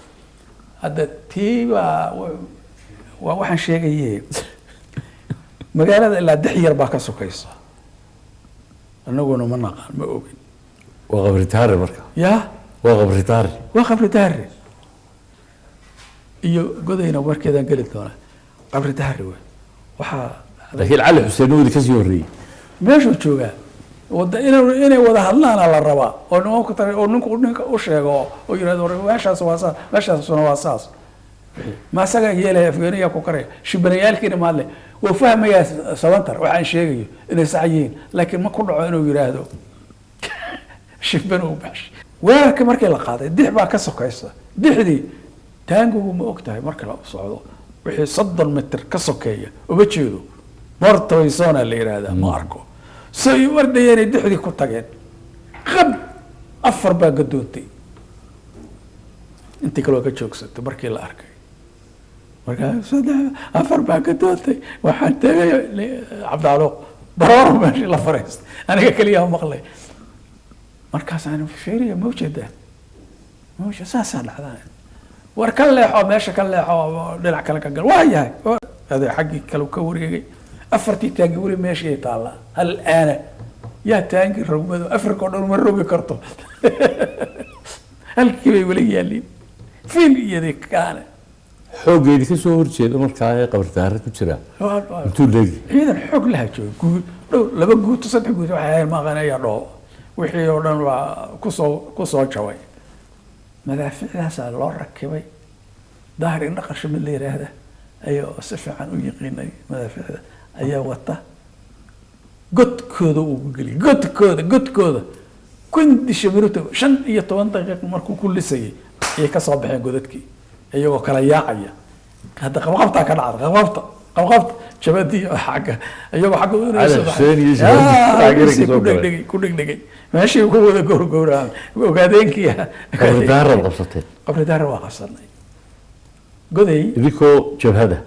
hadda tii baa waa waxaan sheegaye, magaalada ilaa dix yar baa ka sokaysa, anaguna ma naqaan, ma ogin. Waa Qabritaare marka? Ya. Waa Qabritaare. Waa Qabri Dahre iyo Godayna markeedaan geli doonaa. Qabri Dahre wey waxaa. Laakiin Cali Xuseen weli kasii horreeyey. Meeshuu joogaa wada inay wada hadlaana la rabaa oo nimanku oo ninku ninka u sheego oo yirahdo war meeshaas waa saas, meeshaasuna waa saas. Ma asagaa yeelaya? Afgeeniyaa ku karaya, shibanayaalkiina maadle wuu fahmayaa sabantar waxaan sheegayo inay sax yihiin, laakiin ma ku dhaco inuu yiraahdo shiban uu baxshay. Weerarka markii la qaaday dix baa ka sokaysa, dixdii taangigu ma og tahay marka la socdo wixii 30 mitir ka sokeeya uma jeedo, bortoysona la yiraahdaa, ma arko. Say u ordayeenay dixdii ku tageen, qab 4 baa gadoontay, intii kaloo ka joogsatay markii la arkay. Markaa 3 4 baa gadoontay. Waxaan tegay Cabdicaloq baroor meeshii la fariistay, aniga keliya maqlay. Markaasaan fiiriya, ma ujeedaa ma ujeeda saasaa dhacdaa, war ka leexo meesha, ka leexo dhinac kale ka gal. Waa yahay aday xaggii kale ka wareegay. 4tii taangi weli meeshii taallaa hal aana. Yaa taangi rogmado Afrika oo dhan ma rogi karto, halkii bay weli yaaliin fiil iyadii kaane. Xooggeedii ka soo horjeeda markaa ee Qabardaare ku jira intuu leegi ciidan xoog laha jooga, guud dhow 2 guuto 3 guuto waxay ahayn maaqan ayaa dhaho, wixii oo dhan waa kusoo jabay. Madaaficdaasaa loo rakibay. Daahir indhaqarsho mid la yiraahda ayaa si fiican u yiqiinay madaaficda, ayaa wata godkooda ugu geliyay, godkooda kundisha minuto 15 daqiiq markuu ku lisayay ayay ka soo baxeen godadkii iyagoo kala yaacaya. Hadda qabqabtaa ka dhacda, qabqabta jabadii xagga iyagoo xagga u ku dhegdhegay, ku dhegdhegay meeshii ku wada gowrgowraan ogaadeenkii. Qabridaaraad qabsateen? Qabridaara waa qabsanay goday idinkoo jabhada.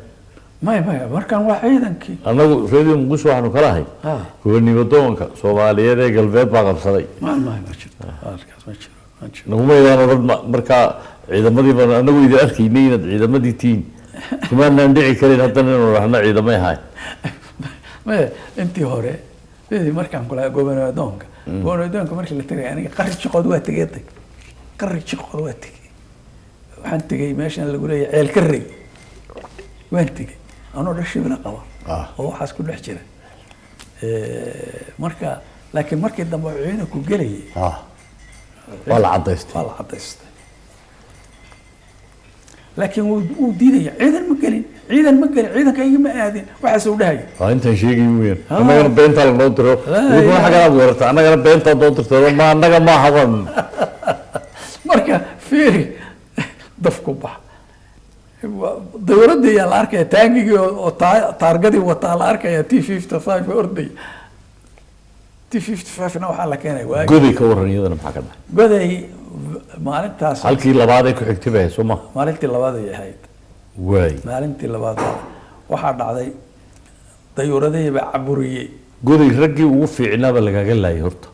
Maya maya, markaan waa ciidankii. Annagu Radio Muqdisho waxaanu kala ahay gobonimo doonka Soomaaliyeed ee galbeed baa qabsaday. Ma ma ma jirto halkaas, ma jiro, ma jiro. Naguma idaan odhan markaa ciidamadii baan annagu idin arkaynay inaad ciidamadii tihiin, kumaanaan dhici karin haddana inuu dhahno ciidamay ahayn. Maya, intii hore sidii markaan kula gobonimo doonka, gobonimo doonka markii la tegay aniga qarri jiqood waa tegay, qarri jiqood waa tegay. Waxaan tegay meeshan lagu leeyahay Ceelkarey, waan tegay anoo dhashibna qaba oo waxaas ku dhex jira. Marka laakiin markii dambe ciidanku gelayay waa la cadaystay, waa la cadaystay. Laakiin wuu diidaya, ciidan ma gelin, ciidan ma gelin, ciidanka igama aadin, waxaas uu dhahaya. Waa intaan sheegay weeyaan, annagana beentaa lanoo diro, idinkuna xagganaad weerarta, annagana beentaa noo dirto, ma annaga ma haban. Marka fiiri dafku bax, dawladda ayaa la arkaya taangigii oo taargadii wataa la arkaya, T-55 ordaya. T-55 na waxaa la keenay waagi. Goday ka waran iyadana maxaa ka dhacay? Goday maalintaas halkii labaad ay ku xigtay bay ahayd, soo ma? Maalintii labaad ay ahayd. Waay maalintii labaad waxaa dhacday dayuuradihii baa caburiyey. Goday raggii ugu fiicnaaba lagaga laayay horta.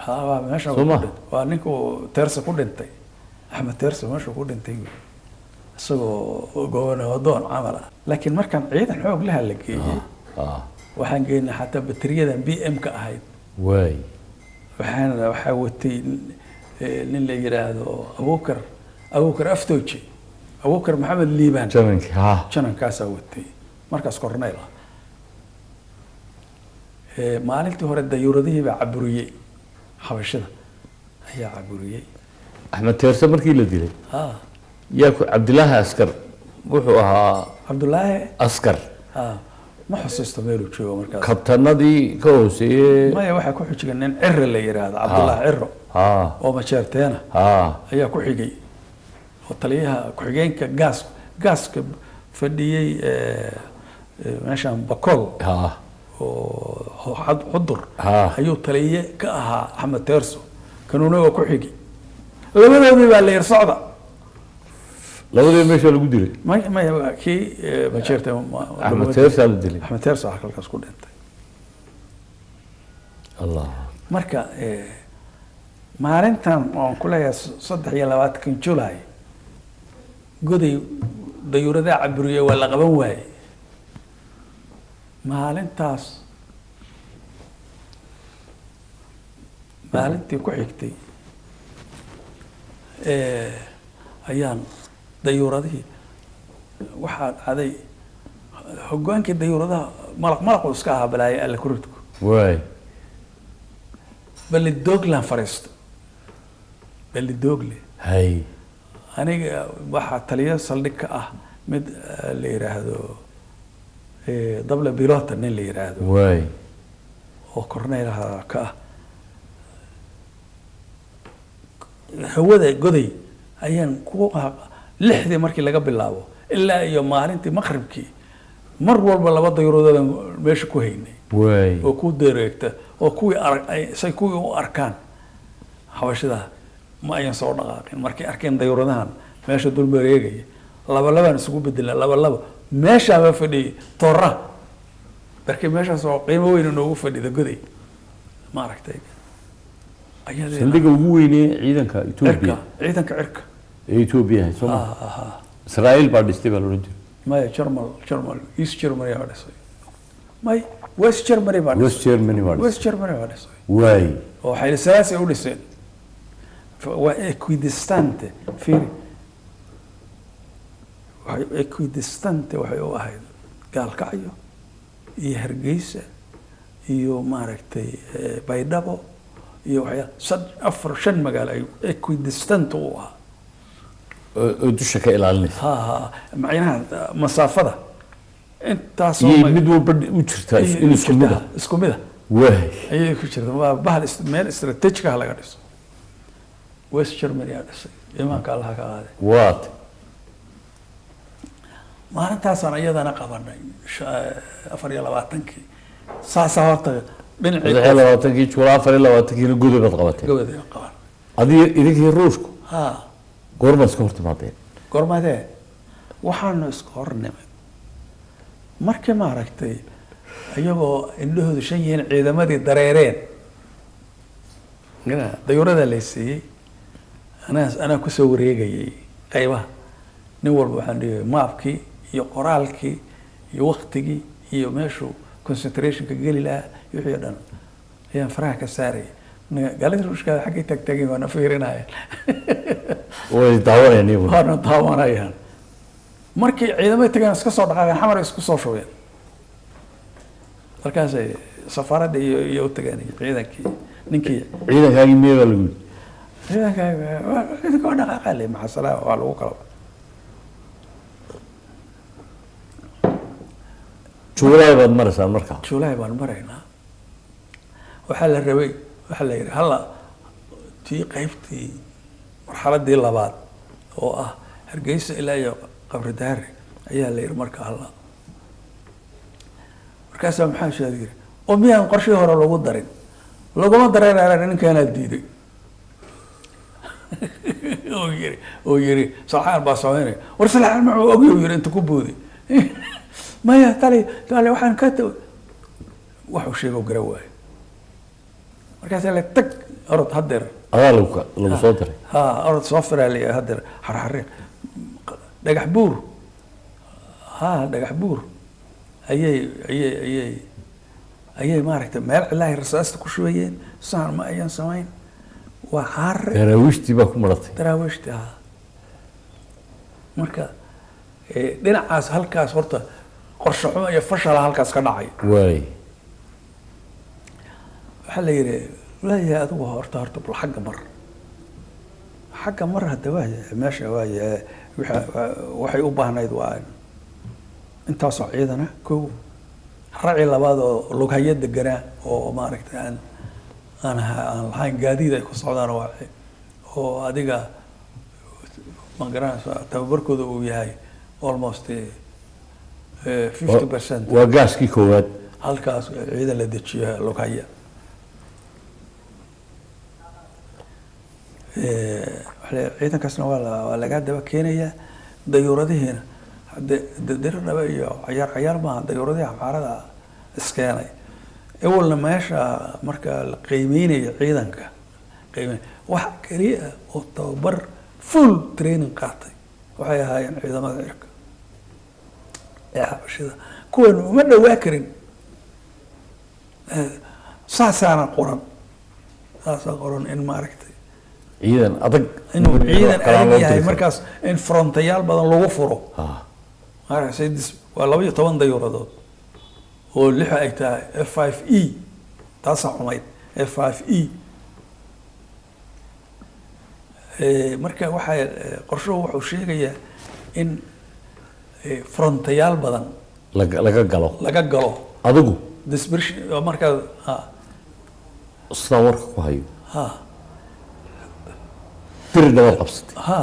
Ha, waa meesha Soo ma? waa ninkuu Teerse ku dhintay, Axmed Teerse meeshuu ku dhintay isagoo gobonimo doon camal ah. Laakiin markaan ciidan xoog laha la geeyey, waxaan geynay xataa bateriyadan BM ka ahayd. Waay waxaa watay nin la yiraahdo Abuukar Aftooje, Abuukar Maxamed Liibaan, janankii ha, janankaasaa watay markaas korneyl ah. Maalintii hore dayuuradihii baa caburiyey, xabashida ayaa caburiyey. Axmed Teerse markii la dilay yaa ku Cabdilaahi Askar wuxuu ahaa Cabdulaahi Askar. Ma xusuusto meeluu joogo markaas. Kabtanadii ka hooseeyey. Maya, waxaa ku xijigay nin Ciro la yiraahdo, Cabdullaahi Ciro oo majeerteena ayaa ku xigay, oo taliyaha ku-xigeenka gaaska fadhiyey meeshan Bakool oo Xudur ayuu taliye ka ahaa Axmed Teerso, kanuuna waa ku xigay. Labadoodii baa la yar socda. Labadii meesha lagu dilay. Maya, kii majeerte Axmed Teersaa la dilay. Axmed Teerso halkaas ku dhintay. Allah. Marka maalintan waan ku leeyahay 23 July goday dayuuradaha caburiye waa la qaban waayey maalintaas. Maalintii ku xigtay ayaan dayuuradihii waxaa dhacday hogaankii dayuuradaha malaq malaqu iska ahaa balaaye alle kuridku. Waay Ballidooglaan fariisto, Ballidogle. Hay Aniga waxaa taliyo saldhig ka ah mid la yiraahdo dable bilota nin la yiraahdo waay oo korneylaha ka ah hawada goday. Ayaan ku 6dii markii laga bilaabo ilaa iyo maalintii maqribkii mar walba 2 dayuuradoodaan meesha ku haynay waay oo ku dereegta Oo kuwii arag say kuwii u arkaan xabashida ma ayan soo dhaqaaqin. Markay arkeen dayuuradahan meesha dul wareegaya, laba labaan isugu bedelna, laba laba meeshaaba fadhiyay toora markii meeshaas oo qiimo weyn noogu fadhida Goday, maaragtay ayadina. Saldhigga ugu weynee ciidanka Etoobiya. Cirka, ciidanka cirka. Ee Etoobiya hay soo ma Israa'iil baa dhistay baa la odhan jiray. Maya, Germal East Germany baa dhisay, may West Germany baa dhisay. West Germany baa dhistay. West Germany baa dhisay. Waay. Oo Xayli Salaasi ay u dhiseen, waa equidistante, fiiri, waxay equidistante waxay u ahayd Gaalkacyo iyo Hargeysa iyo maaragtay Baydhabo iyo waxyaa sad afar shan magaalo ay equidistant u ahaa. Oo dusha ka ilaalinaysa. Ha, macnaha masaafada intaasoo iyay mid walba u jirtaa in isku mid ah. Isku mid ah. Waay. Ayay ku jirta, waa bahal meel strategic ah laga dhiso. West Germany aa dhisay, imaanka Allaha ka qaaday. Waat. Maalintaasaan iyadana qabanay 24-kii, saasaa horta dhinacii. 23-kii July, 24-kiina Godoy baad qabatay. Godoy qaban. Adiga idinkii Ruushku ha goormaad iska hor timaadeen? Goormadee waxaanu iska hor nimid? Markii maaragtay iyagoo indhahoodu shan yihiin ciidamadii dareereen dayuurada lay siiyey, anaa kusoo wareegayay qaybaha. Nin walba waxaan dhigay maapkii iyo qoraalkii iyo waktigii iyo meeshuu concentrationka geli lahaa iyo wixii o dhan ayaan faraha ka saarayay. Gaalada Ruushka xaggay taagtaageen waana fiirinayaan. Way daawanayaan iyaguna. Waana daawanayaan. Markii ciidamada tageen iska soo dhaqaaqeen, Xamar ay isku soo shubeen, markaasay safaaradda iyo u tageen iyo ciidankii ninkii. Ciidankaagii mee baa lagu yidhi? Ciidanka ciidanka waa dhaqaaqa le maxasala waa lagu kala. July baad maraysaa markaa? July baan maraynaa. Waxaa la rabay, waxaa la yidhi halla tii qaybtii marxaladii labaad oo ah Hargeysa ilaa iyo Qabri Daare ayaa la yidhi marka halla. Markaasaa maxaa sheed yidhi oo miyaan qorshihii hore lagu darin? Laguma dareynaya, ninkaanaa diiday oo yiri Salxaan baa sameynaya. War Salxaan muxuu ogyahay? Yiri inta ku booday, maya tali tali waxaan ka waxuu sheego gara waayo. Markaasaa la tag orod haddeer. Adaa lagu soo diray. Ha, orod soo firaaliya haddeer xarxariiq Dhagax Buur. Ha, Dhagax Buur ayay maaragtay meel cilaahay rasaasta ku shubayeen, saan ma ayan samayn, waa caare. Daraawiishtii baa ku maratay. Daraawiishtii ha. Marka dhinacaas halkaas horta qorshe xumo iyo fashala halkaas ka dhacay. Waay. Waxaa la yidhi leeyahay adigu horta bal xagga mar, xagga mar hadda waay meesha waay waxay u baahnayd waa intaasoo ciidana kow raci labaad oo lughayo deganaa oo maaragtay aan lahayn gaadiid ay ku socdaan oo adiga ma garanaysa tababarkooda uu yahay almost 50%. Waa gaaskii koowaad. Halkaas ciidan la dejiyo lughaya. Ciidankaasna waa lagaa daba keenayaa dayuuradihiina hadde dirdhaba iyo cayaar cayaar maaha, dayuuradihii xabaarada iskeenay ewalna meesha marka la qiimeynayo ciidanka qiimeyn wax keliya oo tababar full training qaatay waxay ahaayeen ciidamada cirka ee xabashida. Kuwan uma dhawaa karin. Saasaana qoran, saasaa qoran in maaragtay ciidan adag inuu ciidan kale aan adag loo yahay diri karin. Markaas in frontayaal badan lagu furo. Maaragtay waa 12 dayuuradood oo lix ay tahay F-5E, taasaa xumayd F-5E. Marka waxay qorshuhu wuxuu sheegayaa in frontayaal badan laga galo. Laga galo. Adigu dispersion oo markaa ha. Sidaa warka ku hayo diri dhabaad qabsatay. Ha.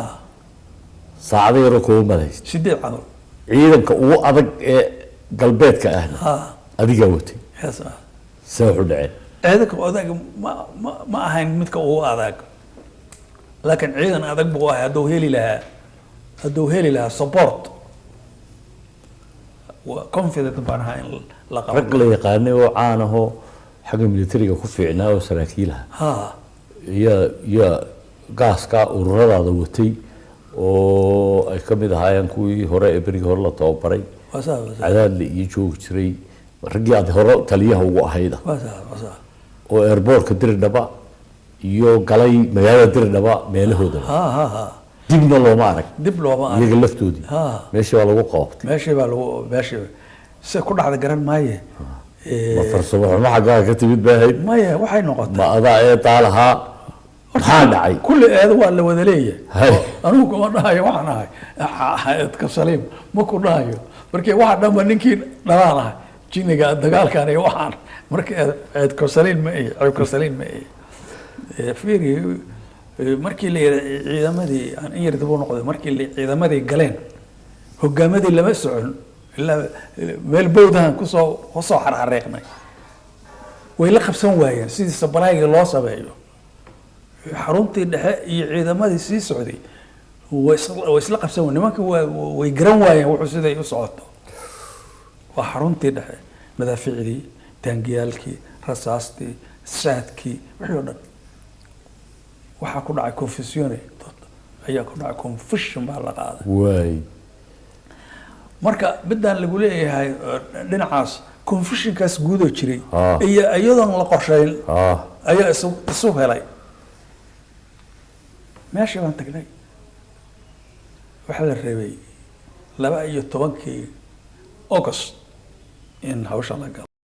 Saacado yaroo kooban baad haysatay. 8 camal. Ciidanka ugu adag ee galbeedka ahna adigaa watay. Hees ah. See wuxu dhaceen? Ciidanka adag ma ahayn midka ugu adag, laakiin ciidan adag buu ahay. Hadduu heli lahaa support, waa confident baan ahaa in la qaban. Rag la yaqaanay oo caan ahoo xagga militariga ku fiicnaa oo saraakiilaha yaa gaaska ururadaada watay oo ay ka mid ahaayeen kuwii hore ee berigii hore la tababaray, waa saa, waa saa. Cadaadle iyo joogi jiray, raggii aad hore taliyaha ugu ahayda, waa saa, waa saa. Oo airportka Diridhaba iyo galay magaalada Diridhaba meelahoodaba, ha ha ha dibna looma arag. Dib looma arag. Iyaga laftoodii meesha waa lagu qabtay. Meeshii baa lagu, meeshii se ku dhacda garan maaye. Ma farsamo xumo xaggaa ka timid bay ahayd? Maya, waxay noqotay Ma adaa eedaa lahaa? Maxaa dhacay? Kulli eedo waa la wada leeyahay. Anigu kuma dhahayo waxaan ahay eedka saliim, ma ku dhahayo. Markii waxa dhanba ninkii dhalaan ahay jiniga dagaalkan iyo waxaan, marka eedka saliim ma ihi, ceebka saliim ma ihi. Fiiri, markii la yidhi ciidamadii aan in yar dib u noqday, markii la ciidamadii galeen, hogaamadii lama socon ilaa meel bowdahan kusoo xarxareeqnay. Way la qabsan waayeen sidii supply-gii loo sameeyo. Xaruntii dhexe iyo ciidamadii sii socday way isla qabsan waayeen. Nimanka way garan waayeen wuxuu siday u socoto. Waa xaruntii dhexe, madaaficdii, taangiyaalkii, rasaastii, saadkii, wixii oo dhan. Waxaa ku dhacay confusion ayaa ku dhacay, confusion baa la qaaday. Marka midaan lagu leeyahay, dhinacaas confusionkaas guudoo jiray iyo iyadoon la qorshayn ayaa isu helay. Meeshii baan tagnay, waxaa la rabay 12-kii August in hawsha la galo.